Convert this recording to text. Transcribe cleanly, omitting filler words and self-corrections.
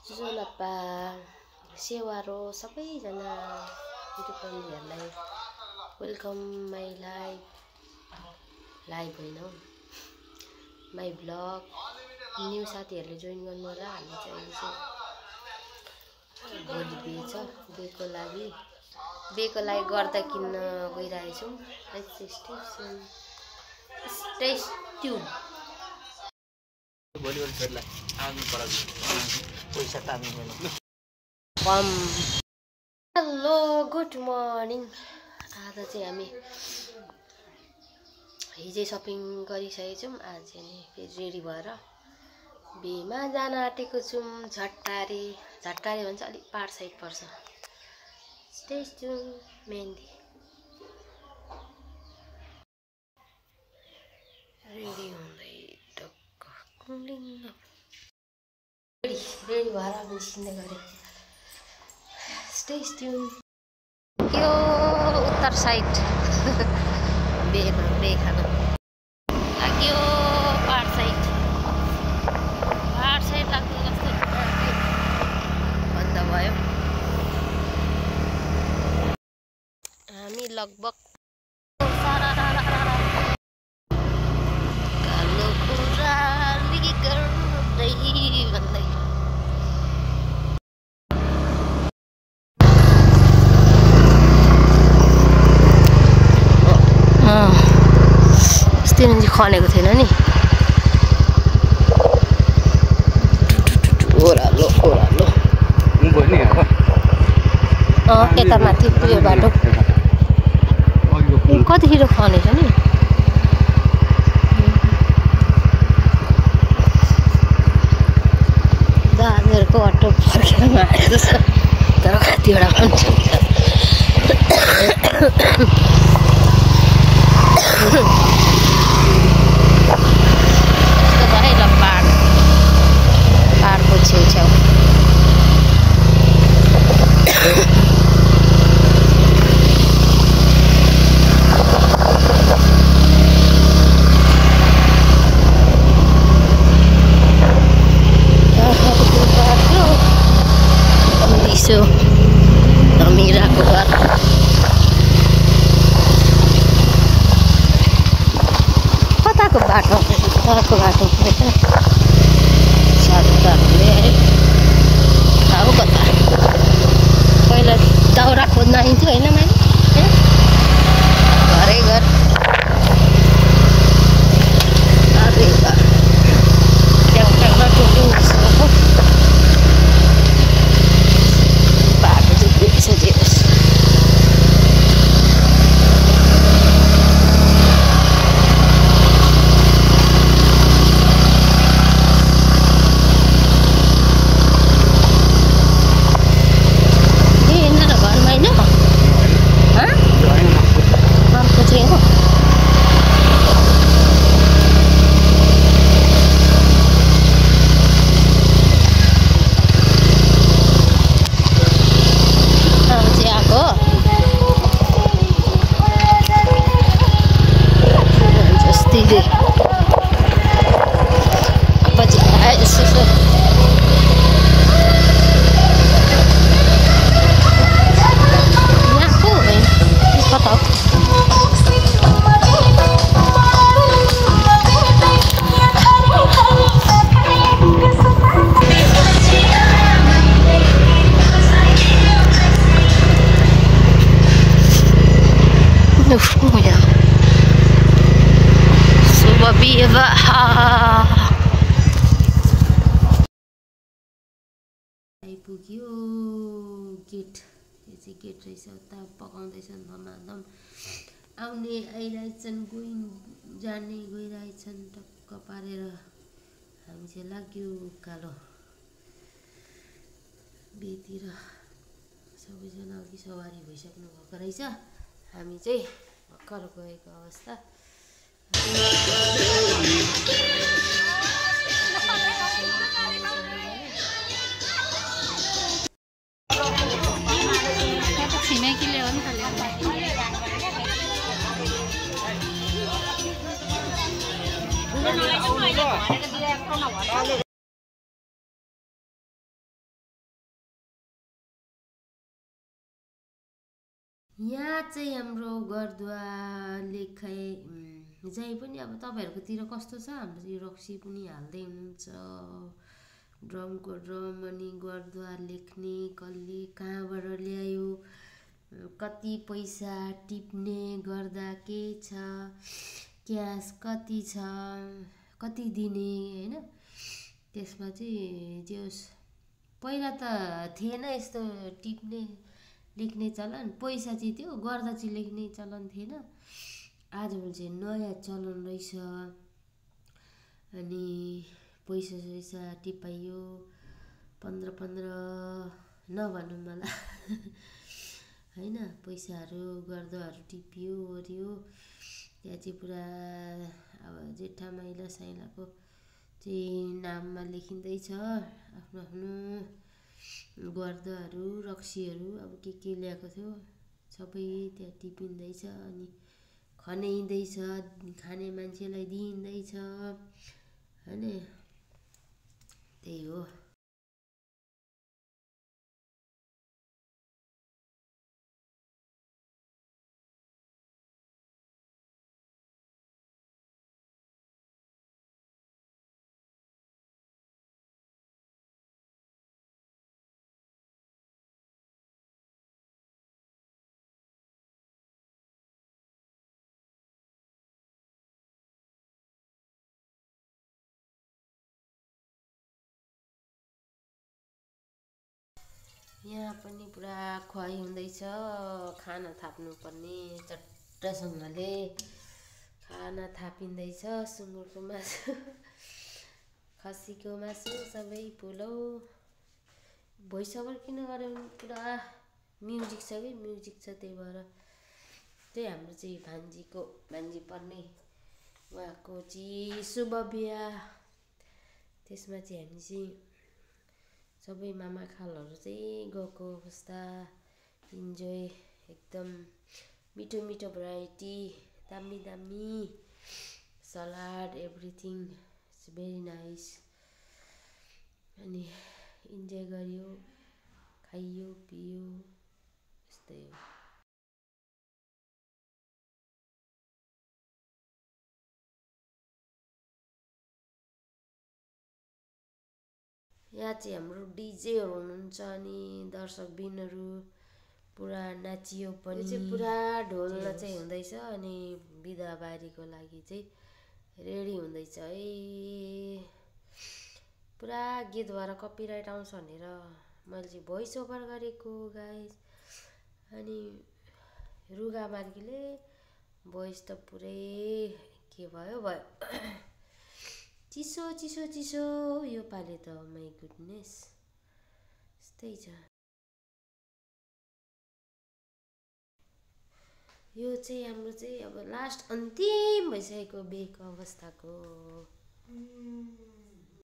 सुजनप्पा सेवारो सबैजना युट्युब फ्यामिलीहरूलाई welcome my live होइन माई ब्लग। न्यू साथीहरूले जोइन गर्नु होला। हामी चाहिँ अहिले चाहिँ भोलि बिहेको लागि गर्दा किन्न गइरहेछौँ। Hello good morning. आज चाहिँ हामी हिजै सपिङ गरिसकेको छौँ। आज चाहिँ नि फेरि रेडी भएर बिहेमा जान आँटेको छौँ। झट्टारे भन्छ अलिक पार साइड पर्छ। स्टे ट्युन मेहन्दी रेडी हुँदै टक्क रेडी भएर निस्किँदै गरेँ। Stay tune. यो उत्तर साइड बिहेमा बिहे खान लाग्यो। पार साइड लाग्नु जस्तो बन्द भयो। हामी लगभग कालो कुराली गर्दै भन्दै अस्ति खनेको थिएन नि। ओह्रालो यता माथि उयो बाटो कतिखेर खनेछ नि। दाजुहरूको अटो फर्केर आएको छ तर कतिवटा मान्छे पाहाडको छेउछाउ दिसो धमिराको घर। कताको बाटो साधुहरूले अब कता पहिला दाउरा खोज्न आइन्थ्यो होइन मैले घरै घर बाटो चाहिँ बिर्छ जेस। आइपुग्यो गेट। यो चाहिँ गेट रहेछ। उता पकाउँदैछन् धमाधम। आउने आइरहेछन् जाने गइरहेछन् टक्क पारेर। हामी चाहिँ लाग्यो कालो बिहेतिर। सबैजना अघि सवारी भइसक्नु भएको रहेछ। हामी चाहिँ भर्खर गएको अवस्था। छिमेकीले हो नि त ल्याउनु। यहाँ चाहिँ हाम्रो घरद्वार लेखाइ जहीँ पनि अब तपाईँहरूकोतिर कस्तो छ, हाम्रो यो रक्सी पनि हाल्दै हुनुहुन्छ। ड्रमको ड्रम अनि घरद्वार लेख्ने कसले कहाँबाट ल्यायो, कति पैसा टिप्ने गर्दा के छ, क्यास कति छ, कति दिने होइन। त्यसमा चाहिँ जे होस्, पहिला त थिएन यस्तो टिप्ने लेख्ने चलन, पैसा चाहिँ त्यो गर्दा चाहिँ लेख्ने चलन थिएन। आजभोलि चाहिँ नयाँ चलन रहेछ। अनि पैसा सैसा टिपाइयो 15 नभनौँ मलाई होइन, पैसाहरू गर्दाहरू टिपियो ओऱ्यो। त्यहाँ चाहिँ पुरा अब जेठा माइला साइलाको चाहिँ नाममा लेखिँदैछ आफ्नो आफ्नो गर्दाहरू रक्सीहरू अब के ल्याएको थियो सबै त्यहाँ टिपिँदैछ। अनि खनाइँदैछ, खाने मान्छेलाई दिइँदैछ होइन, त्यही हो। यहाँ पनि पुरा खुवाइ हुँदैछ। खाना थाप्नुपर्ने चट्टसँगले खाना थापिँदैछ। सुँगुरको मासु खसीको मासु सबै पुलाउ। भोइस ओभर किन गऱ्यो भने पुरा म्युजिक छ कि, म्युजिक छ, त्यही भएर। त्यही हाम्रो चाहिँ भान्जी पर्ने उहाँको चाहिँ शुभ बिहा। त्यसमा चाहिँ हामी चाहिँ सबै मामा खालहरू चाहिँ गएको अवस्था। इन्जोय एकदम मिठो मिठो भेराइटी, दामी दामी salad everything it's very nice. अनि इन्जोय गरियो, खाइयो पियो, यस्तै हो। यहाँ चाहिँ हाम्रो डिजेहरू हुनुहुन्छ अनि दर्शकबिनहरू पुरा नाचियो पनि। चाहिँ पुरा ढोल चाहिँ हुँदैछ अनि बिदाबारीको लागि चाहिँ रेडी हुँदैछ है। पुरा गीत भएर कपिराइट आउँछ भनेर मैले चाहिँ भोइस ओभर गरेको गाइस। अनि रुगा मार्गीले भोइस त पुरै के भयो चिसो चिसो चिसो यो पालि त माई गुडनेस यस्तै छ। यो चाहिँ हाम्रो चाहिँ अब लास्ट अन्तिम भइसकेको बिहेको अवस्थाको